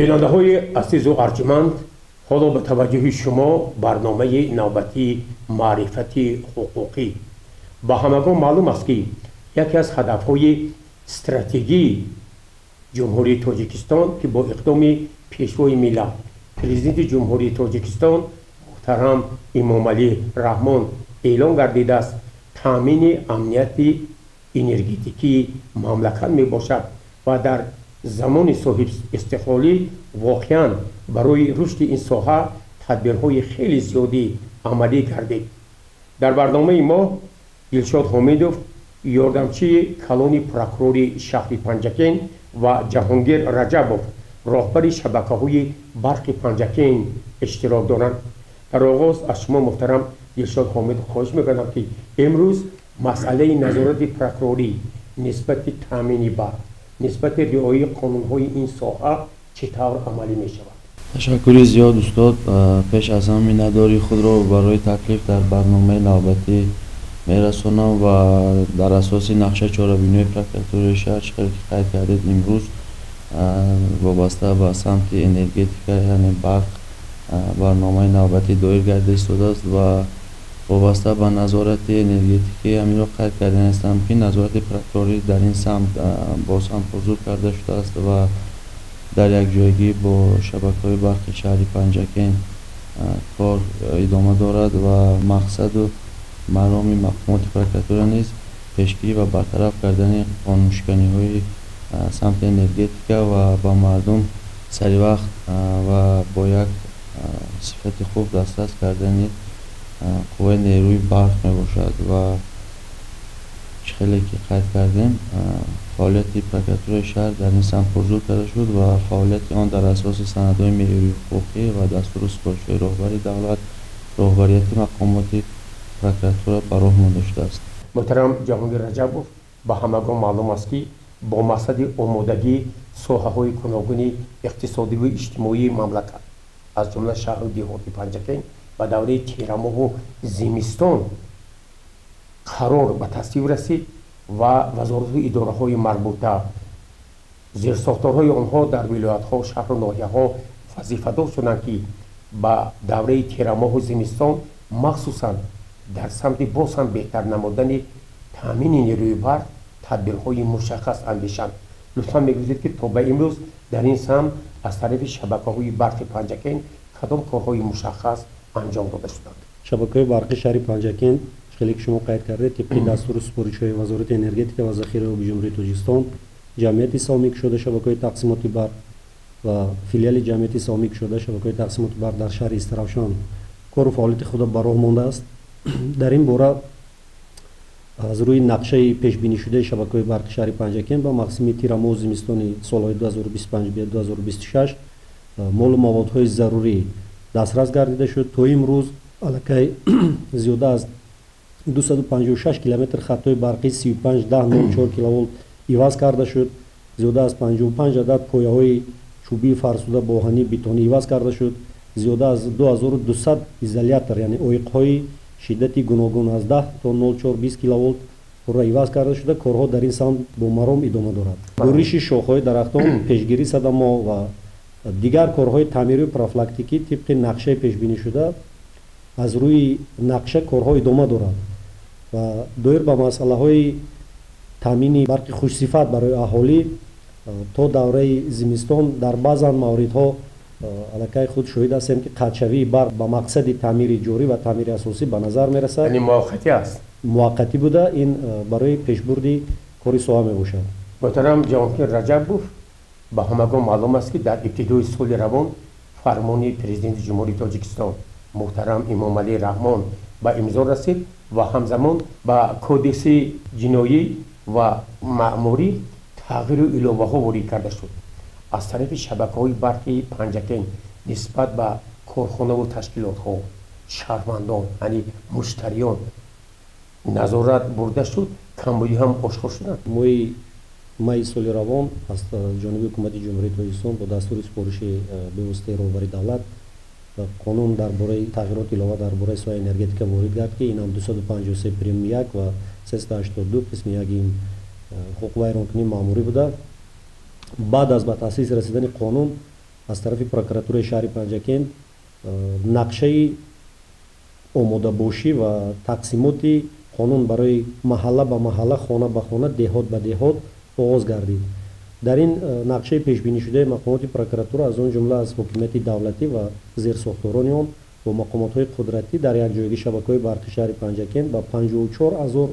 Бинандаҳои азизу арҷманд, ҳоло ба таваҷҷӯҳи шумо барномаи навбатии маърифати ҳуқуқӣ. Ба ҳамагон маълум аст, ки яке аз ҳадафҳои стратегии Ҷумҳурии Тоҷикистон, ки бо иқдоми Пешвои миллат, Президенти Ҷумҳурии Тоҷикистон муҳтарам Эмомалӣ Раҳмон эълон гардидааст, таъмини амнияти энергетикии мамлакат мебошад ва дар замони соҳибистиқлолӣ воқеан барои рушди ин соҳа тадбирҳои хеле зиёдӣ амалӣ гардид. Дар барномаи мо Дилшод Ҳомидов, ёрдамчии калони прокурори шаҳри Панҷакент, ва Ҷаҳонгир Раҷабов, роҳбари шабакаҳои барқи Панҷакент иштирок доранд. Дар оғоз аз шумо, муҳтарам Дилшод Ҳомидов, хоҳиш мекардам, ки имрӯз масъалаи назорати прокурорӣ нисбати таъмини барқ, нисбати риояи қонунҳои ин соҳа чӣ тавр амалӣ мешавад? Ташаккури зиёд, устод. Пеш аз ҳама миннатдории худро барои таклиф дар барномаи навбатӣ мерасонам ва дар асоси нақшаи чорабиниҳои прокуратураи шаҳр, чӣ хеле ки қайд кардед, имрӯз вобаста ба самти энергетика, яъне барқ, барномаи навбатӣ доир гардида истодааст ва вобаста ба назорати энергетикӣ ҳаминро қайд кардан ҳастам, ки назорати прокурорӣ дар ин самт боз ҳам пурзур карда шудааст ва дар якҷоягӣ бо шабакаҳои барқи шаҳри Панҷакент кор идома дорад ва мақсаду мароми мақомоти прокуратура низ пешгирӣ ва бартараф кардани қонуншиканиҳои самти энергетика ва ба мардум саривақт ва бо як сифати хуб дастрас кардани қувваи нерӯи барқ мебошад. Ва чӣ хеле ки қайд кардем, фаъолияти прокуратураи шаҳр дар ин самт пурзур карда шуд ва фаъолияти он дар асоси санадҳои меъёрии ҳуқуқӣ ва дастуру супоришҳои роҳбари давлат, роҳбарияти мақомоти прокуратура ба роҳ монда шудааст. Муҳтарам Ҷаҳонгир Раҷабов, ба ҳамагон маълум аст, ки бо мақсади омодагӣ соҳаҳои гуногуни иқтисодиву иҷтимоии мамлакат, аз ҷумла шаҳру деҳоти Панҷакент, ба давраи тирамоҳу зимистон қарор ба тасвиб расид ва вазорату идораҳои марбута, зерсохторҳои онҳо дар вилоятҳо, шаҳру ноҳияҳо вазифадор шуданд, ки ба давраи тирамоҳу зимистон махсусан дар самти боз ҳам беҳтар намудани таъмини нерӯи барқ тадбирҳои мушаххас андешанд. Лутфан мегӯзед, ки то ба имрӯз дар ин самт аз тарафи шабакаҳои барқи Панҷакент кадом корҳои мушаххас анҷом дода шуданд? Шабакаҳои барқи шаҳри Панҷакент, хеле ки шумо қайд кардед, тибқи дастуру супоришҳои Вазорати энергетика ва захираи оби Ҷумҳурии Тоҷикистон, ҷамъияти савмӣ кушода шабакаҳои тақсимоти барқ ва филиали ҷамъияти савмӣ кушода шабакаҳои тақсимоти барқ дар шаҳри Истаравшан кору фаъолияти худро ба роҳ мондааст. Дар ин бора аз рӯи нақшаи пешбинишудаи шабакаҳои барқи шаҳри Панҷакент ба мавсими тирамоҳу зимистони солҳои 2025-2026 молу маводҳои зарурӣ дастрас гардида шуд. То имрӯз аллакай зиёда аз 256 километр хаттҳои барқии 35 10 04 киловолт иваз карда шуд. Зиёда аз 55 адад пояҳои чӯбии фарсуда бо оҳании бетонӣ иваз карда шуд. Зиёда аз 2200 изолятор, яъне оиқҳои шиддати гуногун аз 10 то 04 20 киловолт пурра иваз карда шуда, корҳо дар ин самт бо маром идома дорад. Буриши шохҳои дарахтон, пешгирӣ садамо ва дигар корҳои таъмирию профилактикӣ тибқи нақшаи пешбинишуда аз рӯи нақша корҳо идома дорад ва доир ба масъалаҳои таъмини барқи хушсифат барои аҳолӣ то давраи зимистон дар баъзан мавридҳо аллакай худ шоҳид ҳастем, ки қатъшавии барқ ба мақсади таъмири ҷорӣ ва таъмири асосӣ ба назар мерасад. Яъне муваққатӣ аст? Муваққатӣ буда, ин барои пешбурди кори соҳа мебошад. Муҳтарам Ҷаҳонгир Раҷабов, ба ҳамагон маълум аст, ки дар ибтидои соли равон фармони Президенти Ҷумҳурии Тоҷикистон муҳтарам Эмомалӣ Раҳмон ба имзо расид ва ҳамзамон ба кодекси ҷиноӣ ва маъмурӣ тағйиру иловаҳо ворид карда шуд. Аз тарафи шабакаҳои барқи Панҷакент нисбат ба корхонаву ташкилотҳо, шаҳрвандон, яъне муштариён назорат бурда шуд, камбудӣ ҳам ошкор шуданд. Моҳи майи соли равон аз ҷониби Ҳукумати Ҷумҳурии Тоҷикистон бо дастури супориши бевоситаи роҳбари давлат қонун дар бораи тағйироти илова дар бораи соҳаи энергетика ворид гард, ки ин ҳам 253 прим 1 ва 382 қисми 1 ин ҳуқуқвайронкунии маъмурӣ буда. Баъд аз ба таъсис расидани қонун Аз тарафи прокуратураи шаҳри Панҷакент нақшаи омодабошӣ ва тақсимоти қонун барои маҳалла ба маҳалла, хона ба хона, деҳот ба деҳот оғоз гардид. Дар ин нақшаи пешбинишудаи мақомоти прокуратура, аз он ҷумла аз ҳокимияти давлатӣ ва зерсохторони он бо мақомотҳои қудратӣ дар якҷоягӣ шабакаҳои барқи шаҳри Панҷакент ба 54 ҳазор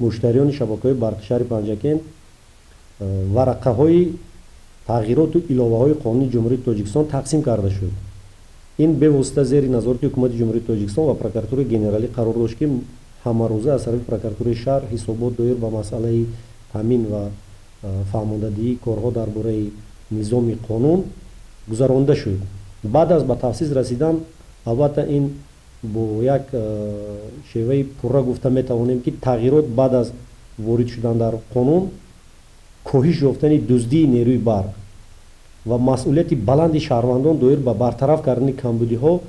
муштариёни шабакаҳои барқи шаҳри Панҷакент варақаҳои тағйироту иловаҳои қонуни Ҷумҳурии Тоҷикистон тақсим карда шуд. Ин бевосита зери назорати ҳукумати Ҷумҳурии Тоҷикистон ва прокуратураи генералӣ қарор дошт, ки ҳамарӯза аз тарафи прокуратураи шаҳр ҳисобот доир ба масъалаи таъмин ва фаҳмондадиҳии корҳо дар бораи низоми қонун гузаронида шуд. Баъд аз ба тафсис расидан, албатта, ин бо як шеваи пурра гуфта метавонем, ки тағйирот баъд аз ворид шудан дар қонун, коҳиш ёфтани дуздии нерӯи барқ ва масъулияти баланди шаҳрвандон доир ба бартараф кардани камбудиҳо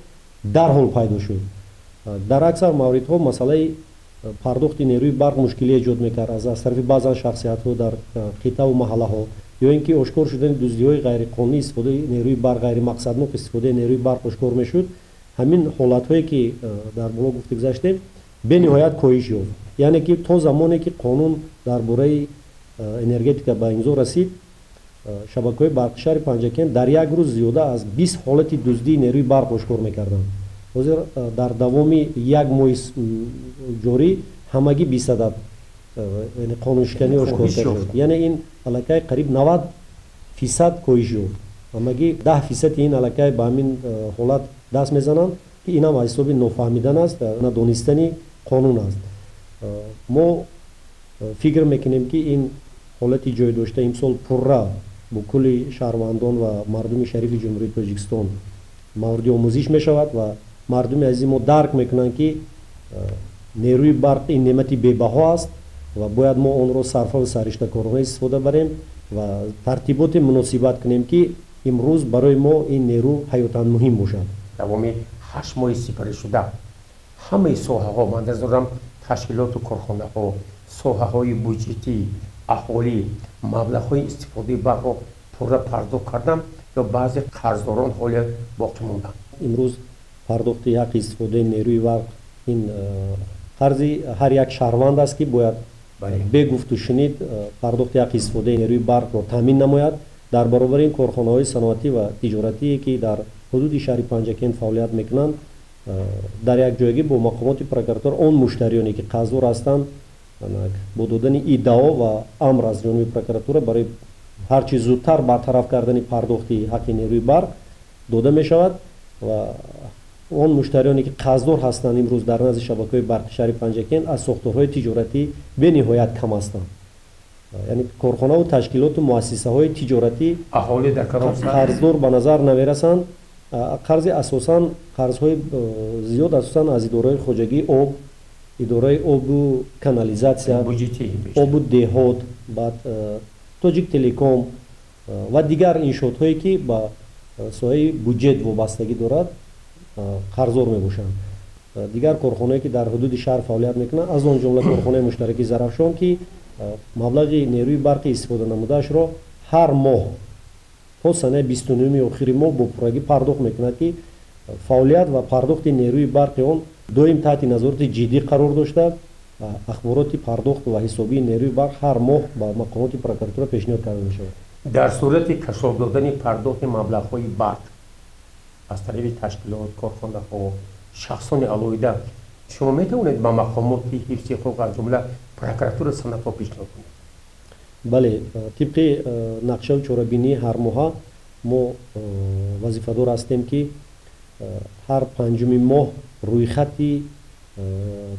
дарҳол пайдо шуд. Дар аксар мавридҳо масъалаи пардохти нерӯи барқ мушкилӣ эҷод мекард аз тарафи баъзан шахсиятҳо дар қитъаву маҳаллаҳо, ё ин ки ошкор шудани дуздиҳои ғайриқонунӣ истифодаи нерӯи барқ, ғайримақсаднок истифодаи нерӯи барқ ошкор мешуд. Ҳамин ҳолатҳое, ки дар боло гуфта гузаштем, бениҳоят коҳиш ёфт. Яъне ки то замоне ки қонун дар бораи энергетика ба имзо расид, шабакаҳои барқи шаҳри Панҷакент дар як рӯз зиёда аз 20 ҳолати дуздии нерӯи барқ ошкор мекарданд. Ҳозир дар давоми як моҳи ҷорӣ ҳамагӣ 20 адад қонуншиканӣ ошкор кард. Яъне ин аллакай қариб 90% коҳиш ёфт. Ҳамагӣ 10 фисади ин аллакай ба ҳамин ҳолат даст мезананд, ки инам аз ҳисоби нофаҳмидан аст, надонистани қонун аст. Мо фикр мекунем, ки ин ҳолати ҷой дошта имсол пурра бо кулли шаҳрвандон ва мардуми шарифи Ҷумҳурии Тоҷикистон мавриди омӯзиш мешавад ва мардуми азизи мо дарк мекунанд, ки нерӯи барқ ин неъмати бебаҳо аст ва бояд мо онро сарфаву сариштакорона истифода барем ва тартиботе муносибат кунем, ки имрӯз барои мо ин нерӯ ҳаётан муҳим бошад. Давоми 8 моҳи сипаришуда ҳамаи соҳаҳо, ман дорам ташкилоту корхонаҳо, соҳаҳои буҷетӣ, аҳолӣ маблағҳои истифодаи барқро пурра пардохт кардам ё баъзе қарздорон ҳоле боқӣ монданд? Имрӯз пардохти ҳаққи истифодаи нерӯи барқ ин қарзи ҳар як шаҳрванд аст, ки бояд бегуфту шунид пардохти ҳаққи истифодаи нерӯи барқро таъмин намояд. Дар баробари ин, корхонаҳои саноатӣ ва тиҷоратие, ки дар ҳудуди шаҳри Панҷакент фаъолият мекунанд, дар якҷоягӣ бо мақомоти прокуратура он муштариёне, ки қарздор ҳастанд, бо додани иддао ва амр аз ҷониби прокуратура барои ҳарчи зудтар бартараф кардани пардохти ҳаққи нерӯи барқ дода мешавад. Ва он муштариёне, ки қарздор ҳастанд, имрӯз дар назди шабакаҳои барқи шаҳри Панҷакент аз сохторҳои тиҷоратӣ бениҳоят кам ҳастанд. Яъне корхонаву ташкилоту муассисаҳои тиҷоратӣ қарздор ба назар намерасанд. Қарзи асосан, қарзҳои зиёд асосан аз идораҳои хоҷагии об, идораи обу канализатсия, обу деҳот, баъд Тоҷик Телеком ва дигар иншоотҳое, ки ба соҳаи буҷет вобастагӣ дорад, қарздор мебошанд. Дигар корхонае, ки дар ҳудуди шаҳр фаъолият мекунанд, аз он ҷумла корхонаи муштараки Зарафшон, ки маблағи нерӯи барқи истифода намудаашро ҳар моҳ то санаи 29-уми охири моҳ бо пуррагӣ пардохт мекунад, ки фаъолият ва пардохти нерӯи барқи он доим таҳти назорати ҷиддӣ қарор дошта, ахбороти пардохт ва ҳисобии нерӯи барқ ҳар моҳ ба мақомоти прокуратура пешниҳод карда мешавад. Дар сурати кашол додани пардохти маблағҳои барқ аз тарафи ташкилот, корхонаҳо, шахсони алоҳида, шумо метавонед ба мақомоти ҳифзи ҳуқуқ, аз ҷумла прокуратура, санадҳо пешниҳод кунед? Бале, тибқи нақшаву чорабинии ҳармоҳа мо вазифадор ҳастем, ки ҳар панҷуми моҳ рӯйхати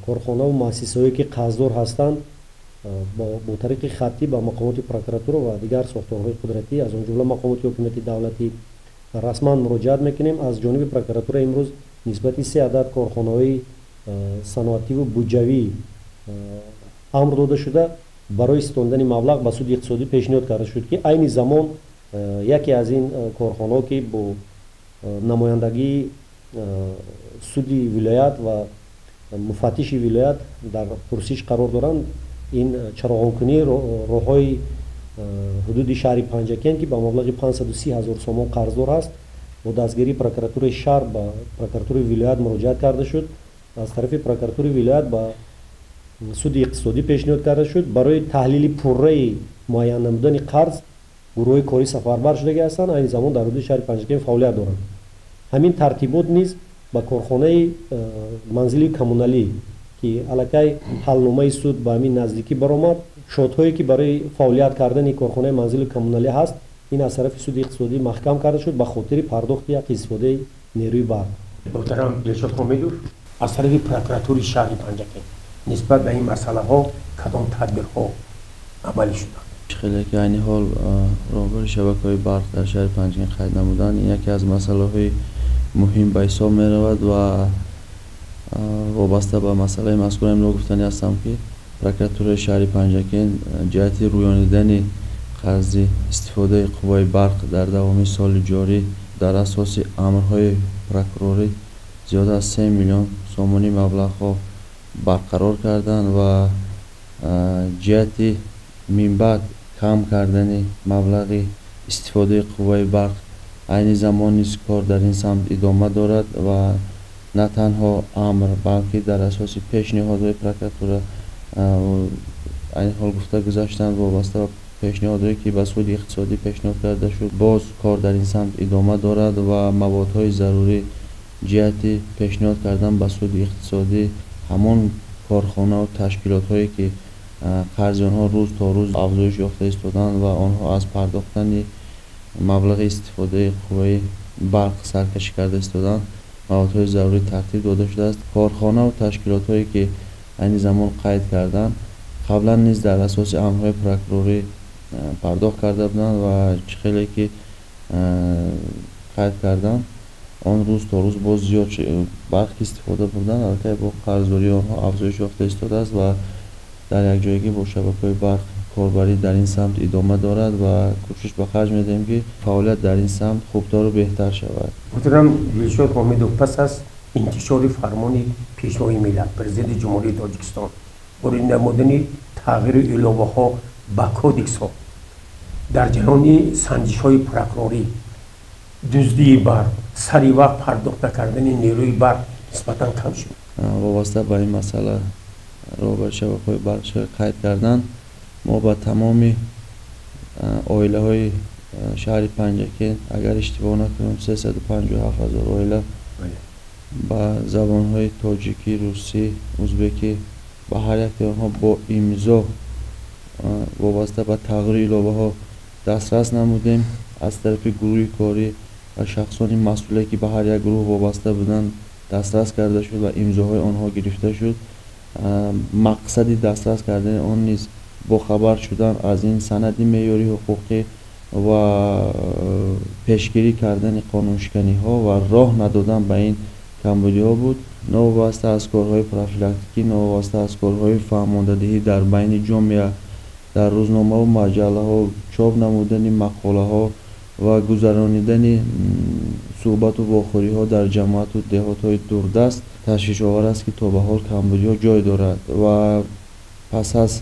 корхонаву муассисаҳое, ки қарздор ҳастанд, бо тариқи хаттӣ ба мақомоти прокуратура ва дигар сохторҳои қудратӣ, аз он ҷумла мақомоти ҳокимияти давлатӣ, расман муроҷиат мекунем. Аз ҷониби прокуратура имрӯз нисбати се адад корхонаҳои саноативу буҷавӣ амр дода шуда, барои ситондани маблағ ба суди иқтисодӣ пешниҳод карда шуд, ки айни замон яке аз ин корхонаҳо, ки бо намояндагии суди вилоят ва муфаттиши вилоят дар пурсиш қарор доранд, ин чароғонкунии роҳҳои ҳудуди шаҳри Панҷакент, ки ба маблағи 530 ҳазор сомон қарздор аст. Бо дастгирии прокуратураи шаҳр ба прокуратураи вилоят муроҷиат карда шуд. Аз тарафи прокуратураи вилоят ба суди иқтисодӣ пешниҳод карда шуд. Барои таҳлили пурраи муайян намудани қарз гурӯҳҳои корӣ сафарбар шудагӣ ҳастанд, айни замон дар ҳудуди шаҳри Панҷакент фаъолият доранд. Ҳамин тартибот низ ба корхонаи манзили коммуналӣ, ки аллакай ҳалномаи суд ба ҳамин наздикӣ баромад, шотҳое ки барои фаъолият кардани корхонаи манзили коммуналӣ ҳаст, ин аз тарафи суди иқтисодӣ маҳкам карда шуд ба хотири пардохти ҳаққи истифодаи нерӯи барқ. Муҳтарам Дилшод Ҳомидов, аз тарафи прокуратураи шаҳри Панҷакент нисбат ба ин масъалаҳо кадом тадбирҳо амалӣ шуданд? Хеле ки айни ҳол роҳбари шабакаҳои барқ дар шаҳри Панҷакент қайд намуданд, ин яке аз масъалаҳои муҳим ба ҳисоб меравад ва вобаста ба масъалаи мазкур имло гуфтанӣ ҳастам, ки прокуратураи шаҳри Панҷакент ҷиҳати рӯёнидани қарзи истифодаи қувваи барқ дар давоми соли ҷорӣ дар асоси амрҳои прокурорӣ зиёда аз 3 миллион сомонӣ маблағҳо барқарор карданд ва ҷиҳати минбаъд кам кардани маблағи истифодаи қувваи барқ айни замон низ кор дар ин самт идома дорад ва на танҳо амр, балки дар асоси пешниҳодҳои прокуратура айни ҳол гуфта гузаштанд, вобаста ба пешниҳодҳое ки ба суди иқтисодӣ пешниҳод карда шуд, боз кор дар ин самт идома дорад ва маводҳои зарурӣ ҷиҳати пешниҳод кардан ба суди иқтисодӣ ҳамон корхонаву ташкилотҳое ки қарзи онҳо рӯз то рӯз афзоиш ёфта истоданд ва онҳо аз пардохтани маблағи истифодаи қувваи барқ саркашӣ карда истоданд, маводҳои зарурӣ тартиб дода шудааст. Корхонаву ташкилотҳое ки айни замон қайд карданд, қаблан низ дар асоси амрҳои прокурорӣ пардохт карда буданд ва чӣ хеле ки қайд карданд, он рӯз то рӯз боз зиёд барқ истифода бурданд, аллакай бо қарздории онҳо афзоиш ёфта истодааст ва дар якҷоягӣ бо шабакаҳои барқ корбарӣ дар ин самт идома дорад ва кӯшиш ба харҷ медиҳем, ки фаъолият дар ин самт хубтару беҳтар шавад. Муҳтарам Дилшод Ҳомидов, пас аз интишори фармони Пешвои миллат, Президенти Ҷумҳурии Тоҷикистон, ворид намудани тағйиру иловаҳо ба кодексҳо дар ҷараёни санҷишҳои прокурорӣ дуздии барқ, сари вақт пардохт накардани нерӯи барқ нисбатан кам шуд. Вобаста ба ин масъала роҳбари шабакаҳои барқ қайд карданд, мо ба тамоми оилаҳои шаҳри Панҷакент, агар иштибоҳ накунем, 357 ҳазор оила ба забонҳои тоҷикӣ, русӣ, узбекӣ ба ҳар яке онҳо бо имзо вобаста ба тағйиру иловаҳо дастрас намудем. Аз тарафи гурӯҳи корӣ ва шахсони масъуле ки ба ҳар як гурӯҳ вобаста буданд дастрас карда шуд ва имзоҳои онҳо гирифта шуд. Мақсади дастрас кардани он низ бохабар шудан аз ин санади меъёрии ҳуқуқӣ ва пешгирӣ кардани қонуншиканиҳо ва роҳ надодан ба ин камбудиҳо буд. Новобаста аз корҳои профилактикӣ, новобаста аз корҳои фаҳмондадиҳӣ дар байни ҷомеа, дар рӯзномаву маҷаллаҳо чоп намудани мақолаҳо ва гузаронидани суҳбату вохӯриҳо дар ҷамоату деҳотҳои дурдаст ташвишовар аст, ки то ба ҳол камбудиҳо ҷой дорад ва пас аз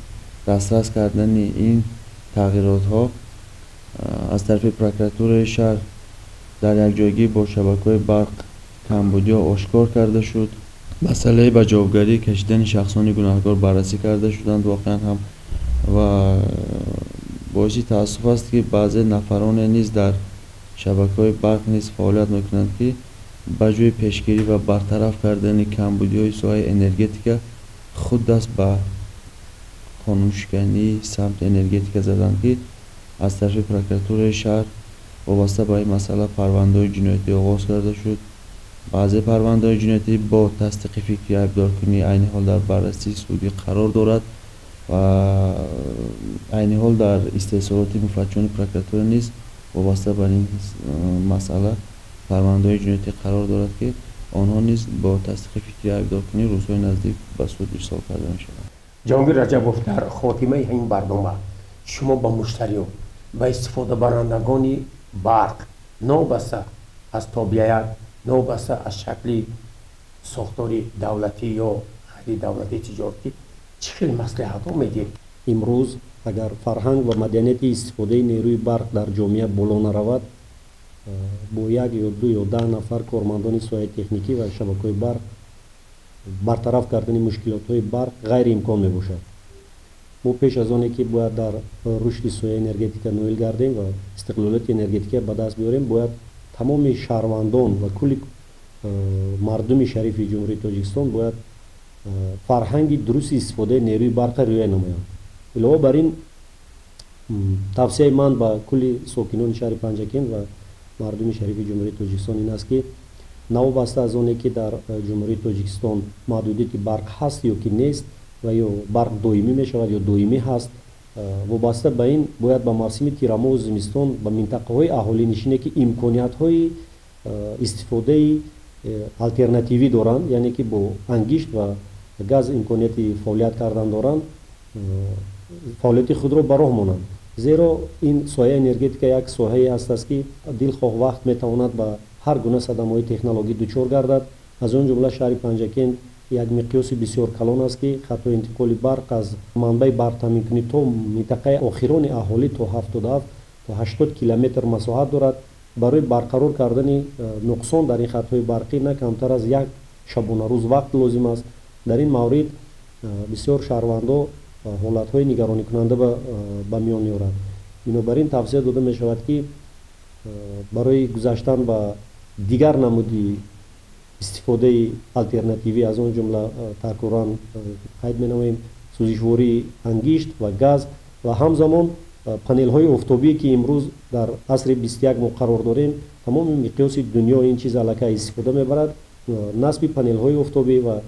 дастрас кардани ин тағйиротҳо аз тарафи прокуратураи шаҳр дар якҷоягӣ бо шабакаҳои барқ камбудиҳо ошкор карда шуд. Масъалаи ба ҷавобгарӣ кашидани шахсони гунаҳкор баррасӣ карда шуданд воқеан ҳам ва боиси таассуф аст, ки баъзе нафароне низ дар шабакаҳои барқ низ фаъолият мекунанд, ки ба ҷои пешгирӣ ва бартараф кардани камбудиҳои соҳаи энергетика худ даст ба қонуншикании самти энергетика заданд, ки аз тарафи прокуратураи шаҳр вобаста ба ин масъала парвандаҳои ҷиноятӣ оғоз карда шуд. Баъзе парвандаҳои ҷиноятӣ бо тасдиқи фикри айбдоркунӣ айни ҳол дар баррасии судӣ қарор дорад ва айни ҳол дар истеҳсолоти муфаттишони прокуратура низ вобаста ба ин масъала парвандаҳои ҷиноятӣ қарор дорад, ки онҳо низ бо тасдиқи фикри айбдоркунӣ рӯзҳои наздик ба суд ирсол карда мешаванд. Ҷаҳонгир Раҷабов, дар хотимаи ин барнома шумо ба муштариён ва истифодабарандагони барқ новобаста аз тобеият, новобаста аз шакли сохтори давлатӣ ё ғайридавлатии тиҷоратӣ чӣ хел маслиҳатҳо медиҳед? Имрӯз агар фарҳанг ва маданияти истифодаи нерӯи барқ дар ҷомеа боло наравад, Бо як ё ду ё 10 нафар кормандони соҳаи техникӣ ва шабакаҳои барқ бартараф кардани мушкилотҳои барқ ғайриимкон мебошад. Мо пеш аз оне ки бояд дар рушди соҳаи энергетика ноил гардем ва истиқлолияти энергетика ба даст биёрем, бояд тамоми шаҳрвандон ва кулли мардуми шарифи Ҷумҳурии Тоҷикистон бояд фарҳанги дурусти истифодаи нерӯи барқро риоя намоянд. Илова бар ин, тавсияи ман ба кулли сокинони шаҳри Панҷакент ва мардуми шарифи Ҷумҳурии Тоҷикистон ин аст, ки новобаста аз оне ки дар Ҷумҳурии Тоҷикистон маҳдудияти барқ ҳаст ё ки нест ва ё барқ доимӣ мешавад ё доимӣ ҳаст, вобаста ба ин бояд ба мавсими тирамоҳу зимистон ба минтақаҳои аҳолинишине, ки имкониятҳои истифодаи алтернативӣ доранд, яъне ки бо ангишт ва газ имконияти фаъолият кардан доранд, фаъолияти худро ба роҳ монанд. Зеро ин соҳаи энергетика як соҳае ҳаст, ки дилхоҳ вақт метавонад ба ҳар гуна садамаҳои технологӣ дучор гардад. Аз он ҷумла шаҳри Панҷакент як миқёси бисёр калон аст, ки хатҳои интиқоли барқ аз манбаи барқтаъминкунӣ то минтақаи охирони аҳолӣ то 77 то 80 километр масоҳат дорад. Барои барқарор кардани нуқсон дар ин хатҳои барқӣ на камтар аз як шабонарӯз вақт лозим аст. Дар ин маврид бисёр шаҳрвандо ҳолатҳои нигаронӣкунанда ба миён меорад. Бинобар ин тавсия дода мешавад, ки барои гузаштан ба дигар намуди истифодаи алтернативӣ, аз он ҷумла такроран қайд менамоем сӯзишвории ангишт ва газ ва ҳамзамон панелҳои офтобӣ, ки имрӯз дар асри 21 мо қарор дорем, тамоми миқёси дунё ин чиз аллакай истифода мебарад. Насби панелҳои офтобӣ ва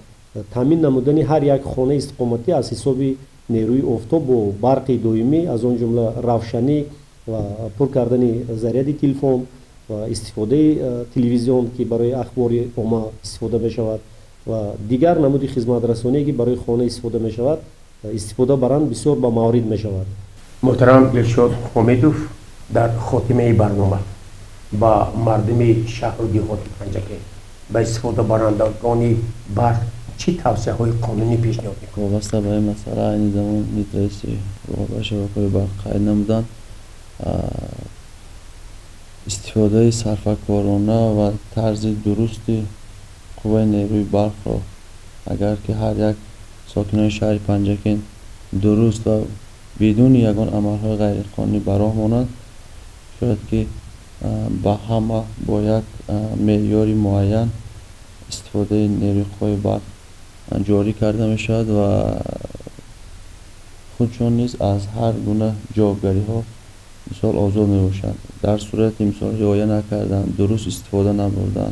таъмин намудани ҳар як хонаи истиқоматӣ аз ҳисоби нерӯи офтоб бо барқи доимӣ, аз он ҷумла равшанӣ ва пур кардани заряди телефон ва истифодаи телевизион, ки барои ахбори омма истифода мешавад, ва дигар намуди хизматрасоние, ки барои хона истифода мешавад, истифода баранд, бисёр ба маврид мешавад. Муҳтарам Дилшод Ҳомидов, дар хотимаи барнома ба мардуми шаҳру деҳоти Панҷакент, ба истифодабарандагони барқ чӣ тавсияҳои қонунӣ пешниҳод мекунед? Вобаста ба ин масъала айни замон раиси роҳбари шабакаҳои барқ қайд намуданд, истифодаи сарфакорона ва тарзи дурусти қувваи нерӯи барқро агар ки ҳар як сокинони шаҳри Панҷакент дуруст ва бидуни ягон амалҳои ғайриқонунӣ ба роҳ монанд, шояд ки ба ҳама бо як меъёри муайян истифодаи нерӯи қувваи барқ ҷорӣ карда мешавад ва худшон низ аз ҳар гуна ҷавобгариҳо мисол озод мебошанд. Дар сурати мисол риоя накардан, дуруст истифода набурдан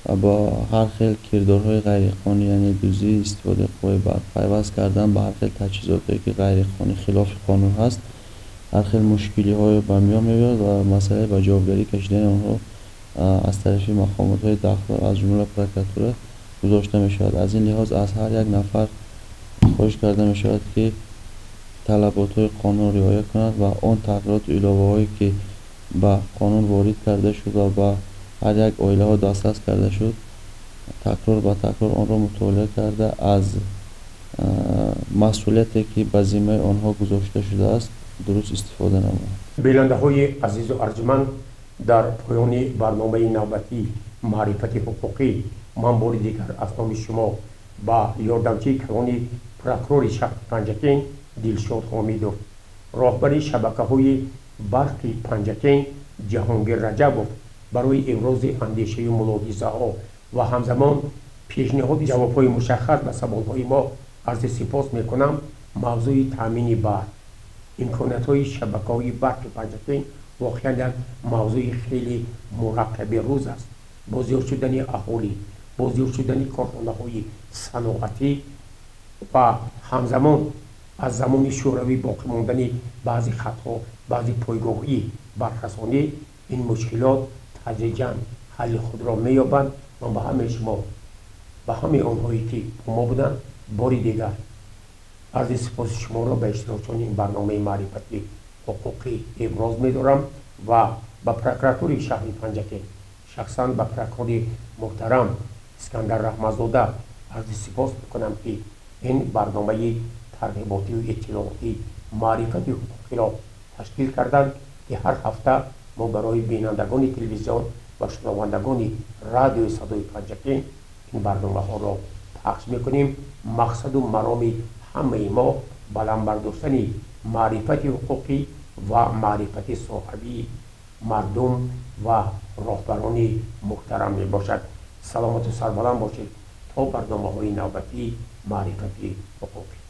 ва бо ҳар хел кирдорҳои ғайриқонунӣ, яъне дуздӣ, истифодаи қувваи барқ, пайваст кардан ба ҳар хел таҷҳизотое, ки ғайриқонунӣ, хилофи қонун ҳаст, ҳар хел мушкилиҳое ба миён меояд ва масъалаи ба ҷавобгарӣ кашидани онҳо аз тарафи мақомотҳои дахлдор, аз ҷумла прокуратура гузошта мешавад. Аз ин лиҳоз аз ҳар як нафар хоҳиш карда мешавад, ки талаботҳои қонун риоя кунад ва он тағйироту иловаҳое, ки ба қонун ворид карда шуд ва ба ҳар як оилаҳо дастрас карда шуд, такрор ба такрор онро мутолиа карда, аз масъулияте, ки ба зиммаи онҳо гузошта шудааст, дуруст истифода намояд. Бинандаҳои азизу арҷманд, дар поёни барномаи навбатӣ маърифати ҳуқуқӣ ман бори дигар аз номи шумо ба ёрдамчии калони прокурори шаҳри Панҷакент Дилшод Ҳомидов, роҳбари шабакаҳои барқи Панҷакент Ҷаҳонгир Раҷабов барои ибрози андешаю мулоҳизаҳо ва ҳамзамон пешниҳоди ҷавобҳои мушаххас ба саволҳои мо арзи сипос мекунам. Мавзӯи таъмини барқ, имкониятҳои шабакаҳои барқи Панҷакент воқеан як мавзӯи хеле мураккаби рӯз аст. Бо зиёд шудани аҳолӣ, бо зиёд шудани корхонаҳои саноатӣ ва ҳамзамон аз замони шӯравӣ боқӣ мондани баъзе хатҳо, баъзе пойгоҳҳои барқрасонӣ, ин мушкилот тадриҷан ҳалли худро меёбанд. Ман ба ҳамаи шумо, ба ҳамаи онҳое, ки бо мо буданд, бори дигар арзи сипоси шуморо ба иштирокчиёни ин барномаи маърифати ҳуқуқӣ иброз медорам ва ба прокуратураи шаҳри Панҷакент, шахсан ба прокурори муҳтарам Искандар Раҳматзода арзи сипос мекунам, ки ин барномаи тарғиботию иттилоотӣ маърифати ҳуқуқиро ташкил карданд, ки ҳар ҳафта Мо барои бинандагони телевизион ва шунавандагони радиои Садои Панҷакент ин барномаҳоро пахш мекунем. Мақсаду мароми ҳамаи мо баланд бардоштани маърифати ҳуқуқӣ ва маърифати соҳавии мардум ва роҳбарони муҳтарам мебошад. Саломату сарбаланд бошед то барномаҳои навбатии маърифати ҳуқуқӣ.